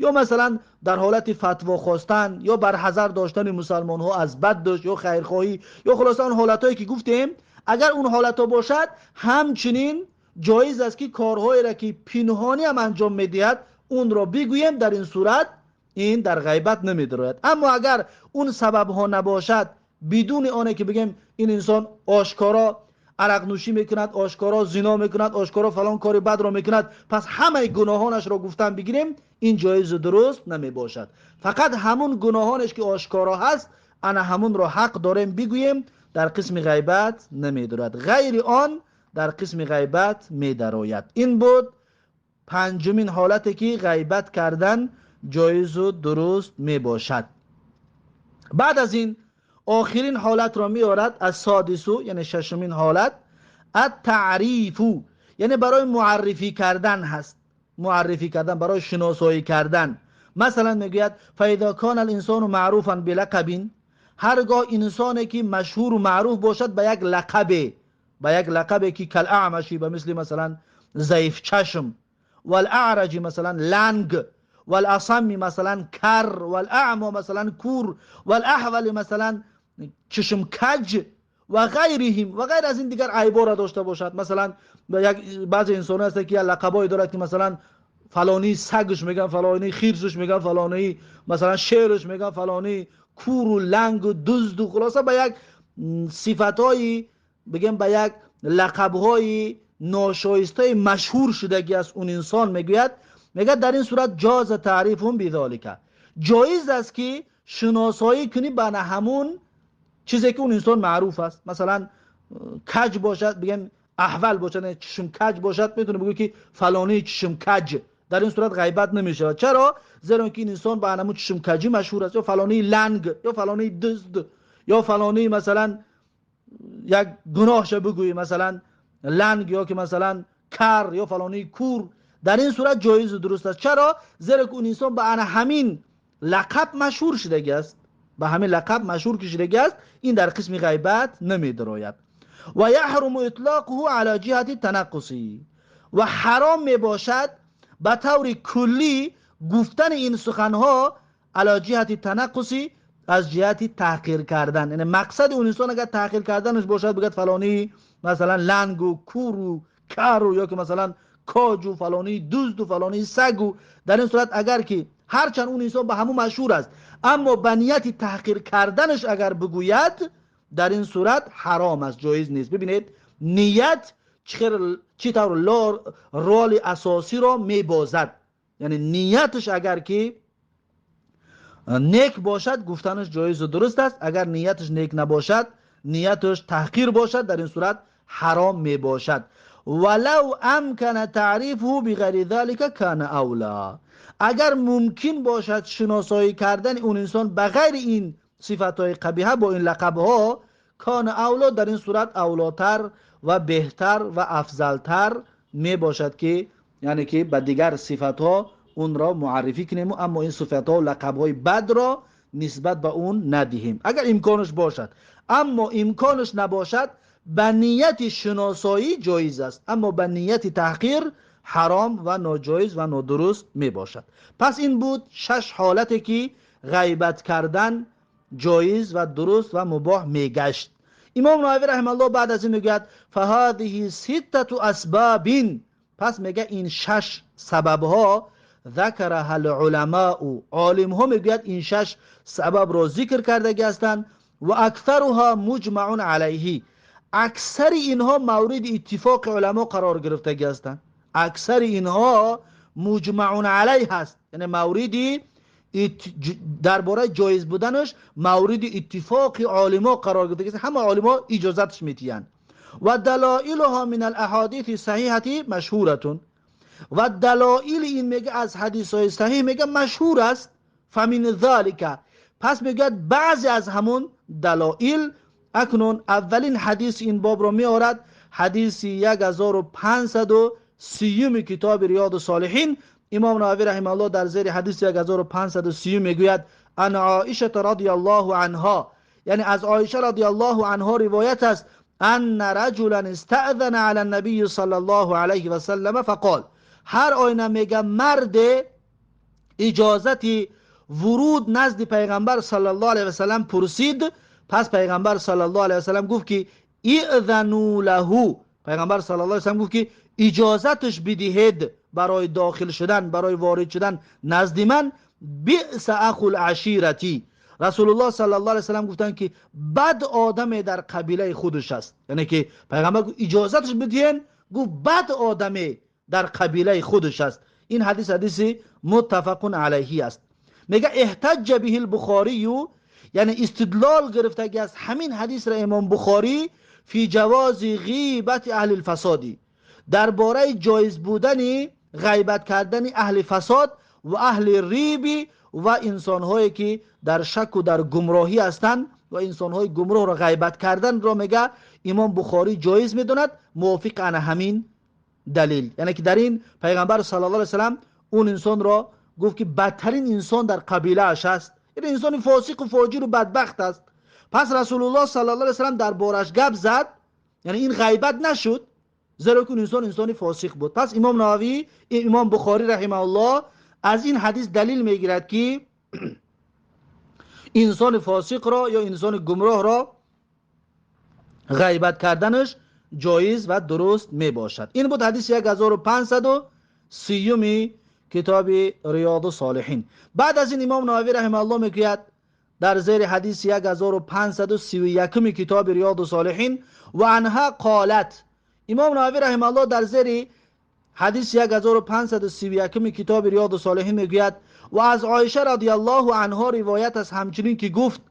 ё масалан, дар ҳолати фатво хостан, ё барҳазар доштани мусалмонҳо аз баддаш, ё хайрхоҳӣ, ё хулоса он ҳолатҳое ки гуфтем, агар он ҳолатҳо бошад, ҳамчунин ҷоиз аст, ки корҳоеро ки пинҳонӣ ҳам анҷом медиҳад, онро бигӯем. Дар ин сурат ин дар ғайбат намедарояд. Аммо агар он сабабҳо набошад, бидуни оне ки бигем, ин инсон ошкоро арақнӯшӣ мекунад, ошкоро зино мекунад, ошкоро фалон кори бадро мекунад, пас ҳамаи гуноҳонашро гуфтан бигирем, ин ҷоизу дуруст намебошад. Фақат ҳамун гуноҳонеш ки ошкоро ҳаст, ана ҳамунро ҳақ дорем бигӯем, дар қисми ғайбат намедарояд. Ғайри он дар қисми ғайбат медарояд. Ин буд панҷумин ҳолате ки ғайбат кардан ҷоизу дуруст мебошад. Баъд аз ин охирин ҳолатро меорад, السادس, яъне шашумин ҳолат, التعريف, яъне барои муаррифӣ кардан ҳаст, муаррифӣ кардан, барои шиносоӣ кардан. Масалан, мегӯяд: فإذا كان الإنسان معروفا بلقب, ҳаргоҳ инсоне ки машҳуру маъруф бошад ба як лақабе, ба як лақабе ки كالأعمش, ба мисли масалан заифчашм, والأعرج, масалан ланг, والأصم, масалан кар, والأعمى, масалан кур, والأحول, масалан чишмкаҷ, وغيرهم, ва ғайр аз ин дигар айбора дошта бошад. Масалан, баъзе инсоно ҳастанд, ки як лақабое дорад, ки масалан фалонии сагш меган, фалонии хирсш меган, фалонии масалан шерш меган, фалонии куру лангу дузду, хулоса ба як сифатҳои, бигем, ба як лақабҳои ношоистаи машҳур шудагӣ аст он инсон, мегӯяд, дар ин сурат جاز تعریفه بذلك, ҷоиз аст, ки шиносоӣ кунӣ ба ҳамун чизе ки он инсон маъруф аст. Масалан, каҷ бошад, бигем أحول бошад, чишм каҷ бошад, метавонӣ бигӯӣ, ки фалонии чишм каҷ. Дар ин сурат ғайбат намешавад. Чаро? Зеро ки ин инсон ба ҳамун чишмкаҷӣ машҳур аст, ё фалонии ланг, ё фалонии дузд, ё фалонии масалан як гуноҳша бигӯӣ, масалан ланг ё ки масалан кар, ё фалонии кур. Дар ин сурат ҷоизу дуруст аст. Чаро? Зеро ки он инсон ба ана ҳамин лақаб машҳур шудагӣ аст. Ба ҳамин лақаб машҳур ки шудагӣ аст, ин дар қисми ғайбат намедарояд. ويحرم إطلاقه على جهة التنقص, ва ҳаром мебошад ба таври куллӣ гуфтани ин суханҳо على جهة التنقص, аз ҷиҳати таҳқир кардан, яъне мақсади он инсон агар таҳқир карданаш бошад, бигӯяд фалонии масалан лангу куру кару, ё ки масалан коҷу, фалонии дузду, фалонии сагу, дар ин сурат агар ки ҳарчанд он инсон ба ҳамун машҳур аст, аммо ба нияти таҳқир карданаш агар бигӯяд, дар ин сурат ҳаром аст, ҷоиз нест. Бибинед, ният чӣ тавр роли асосиро мебозад. Яъне нияташ агар ки нек бошад, гуфтанаш ҷоизу дуруст аст. Агар нияташ нек набошад, нияташ таҳқир бошад, дар ин сурат ҳаром мебошад. ولو أمكن تعريفه بغير ذلك كان أولى, агар мумкин бошад шиносоӣ кардани он инсон ба ғайри ин сифатҳои қабиҳа, бо ин лақабҳо, كان أولى, дар ин сурат авлотар ва беҳтар ва афзалтар мебошад, ки яъне ки ба дигар сифатҳо онро муаррифӣ кунем, аммо ин сифатҳо, лақабҳои бадро нисбат ба он надиҳем, агар имконаш бошад. Аммо имконаш набошад, ба нияти шиносоӣ ҷоиз аст, аммо ба нияти таҳқир ҳаром ва ноҷоиз ва нодуруст мебошад. Пас ин буд шаш ҳолате ки ғайбат кардан ҷоиз ва дуруст ва мубоҳ мегашт. Имом Нававӣ رحمه الله баъд аз ин мегӯяд: فهذه ستة أسباب, пас мега, ин шаш сабабҳо, ذكرها العلماء, олимҳо, мегӯяд, ин шаш сабабро зикр кардагӣ ҳастанд, وأكثرها مجمع عليه, аксари инҳо мавриди иттифоқи уламо қарор гирифтагӣ ҳастанд. Аксари инҳо مجمع عليه ҳаст, яъне мавриди дар бораи ҷоиз буданаш мавриди иттифоқи олимо қарор гирифта, ҳама олимо иҷозаташ медиҳанд. Ва далоилуҳо мин алаҳодиси саҳиҳати машҳуратун, ва далоили ин мега аз ҳадисҳои саҳиҳ мега машҳур аст. Фамин залика, пас мегӯяд баъзе аз ҳамон далоил. Акнун аввалин ҳадис ин бобро меорад, ҳадиси 1530 китоби Риёду Солиҳин. Имом Нававӣ раҳимаҳуллоҳ дар зери ҳадиси 1530 мегӯяд: ан Оишата радияллоҳу анҳо, яъне аз Оиша радияллоҳу анҳо ривоят аст, анна раҷулан истаъзана ала набийи саллаллоҳу алайҳи васаллама фақол, ҳар оина мега марде иҷозати вуруд назди пайғамбар саллаллоҳу алайҳи васаллам пурсид. Пас пайғамбар саллаллоҳу алайҳи васаллам гуфт ки иъзану лаҳу, пайғамбар саллаллоҳу алайҳи васаллам гуфт ки иҷозаташ бидиҳед барои дохил шудан, барои ворид шудан назди ман. Биъса ахул аширати, Расулуллоҳ саллаллоҳу алайҳи васаллам гуфтанд ки бад одаме дар қабилаи худаш аст. Яъне ки пайғамбар гуфт иҷозаташ бидиҳен, гуфт бад одаме дар қабилаи худаш аст. Ин ҳадис ҳадиси муттафақун алайҳи аст. Мега эҳтаҷҷа биҳил Бухорию, яъне истидлол гирифтагӣ аст ҳамин ҳадисро имом Бухорӣ фи ҷавози ғибати аҳли лфасоди, дар бораи ҷоиз будани ғайбат кардани аҳли фасод ва аҳли риби ва инсонҳое ки дар шаку дар гумроҳӣ ҳастанд ва инсонҳои гумроҳро ғайбат карданро мега имом Бухорӣ ҷоиз медонад мувофиқ ана ҳамин далил. Яъне ки дар ин пайғамбар саллаллоҳу алайҳи васаллам он инсонро гуфт ки бадтарин инсон дар қабилааш аст, ин инсони фосиқу фоҷиру бадбахт аст. Пас Расулуллоҳ саллаллоҳу алайҳи васаллам дар бораш гап зад, яъне ин ғайбат нашуд, зеро ки он инсон инсони фосиқ буд. Пас имом Нававӣ, имом Бухорӣ раҳимаҳуллоҳ аз ин ҳадис далил мегирад ки инсони фосиқро ё инсони гумроҳро ғайбат карданаш ҷоиз ва дуруст мебошад. Ин буд ҳадиси 1530 китоби Риёду Солиҳин. Баъд аз ин имом Нававӣ раҳимаҳуллоҳ мегӯяд дар зери ҳадиси 1531 китоби Риёду Солиҳин: ва анҳа қолат. Имом Нававӣ раҳимаҳуллоҳ дар зери ҳадиси 1531 китоби Риёду Солиҳин мегӯяд: ва аз Оиша радияллоҳу анҳо ривоят аст ҳамчунин ки гуфт: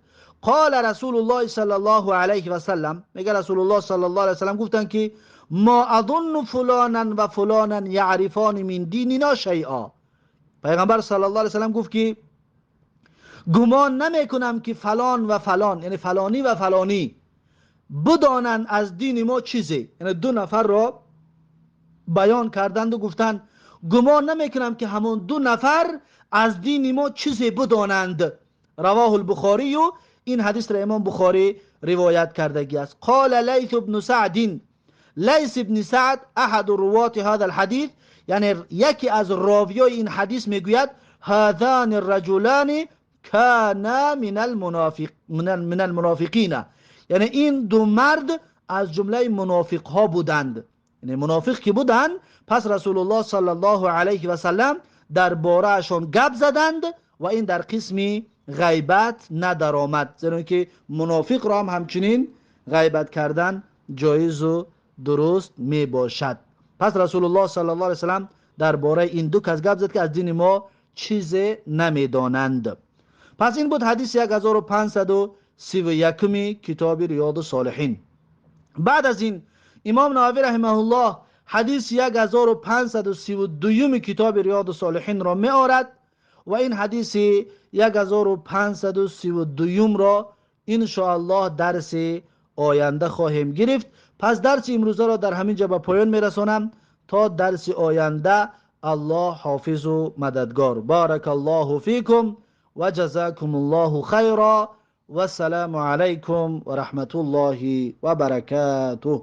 қола Расулуллоҳи саллаллоҳу алайҳи васаллам, мега Расулуллоҳ саллаллоҳу алайҳи васаллам гуфтанд ки ма азунну фулонан ва фулонан яърифони мин динина шайъа. Пайғамбар саллаллоҳу алайҳи васаллам гуфт ки гумон намекунам ки фалон ва фалон, яъне фалонӣ ва фалонӣ бидонанд аз дини мо чизе. Яъне ду нафарро баён карданду гуфтанд гумон намекунам ки ҳамон ду нафар аз дини мо чизе бидонанд. Равоҳу лбухорию, ин ҳадисро имом Бухорӣ ривоят кардагӣ аст. Қола Лайс ибну Саъдин, Лайс ибни Саъд аҳаду рувоти ҳаза лҳадис, яъне яке аз ровиёи ин ҳадис мегӯяд: ҳазани раҷулани кана мин алмунофиқина, яъне ин ду мард аз ҷумлаи мунофиқҳо буданд. Яъне мунофиқ ки буданд, пас Расулуллоҳ саллаллоҳу алайҳи васаллам дар бораашон гап заданд ва ин дар қисми ғайбат надаромад, зеро ки мунофиқро ҳам ҳамчунин ғайбат кардан ҷоизу дуруст мебошад. Пас Расулуллоҳ саллаллоҳу алайҳи васаллам дар бораи ин ду кас гап зад ки аз дини мо чизе намедонанд. Пас ин буд ҳадиси 1531 китоби Риёду Солиҳин. Баъд аз ин имом Нававӣ раҳимаҳуллоҳ ҳадиси 1532 китоби Риёду Солиҳинро меорад ва ин ҳадиси 1532-ро иншоаллоҳ дарси оянда хоҳем гирифт. Пас дарси имрӯзаро дар ҳамин ҷо ба поён мерасонам. То дарси оянда Аллоҳ ҳофизу мададгор. Баракаллоҳу фикум ва ҷазакумуллоҳу хайра. Вассаламу алайкум ва раҳматуллоҳи ва баракатуҳ.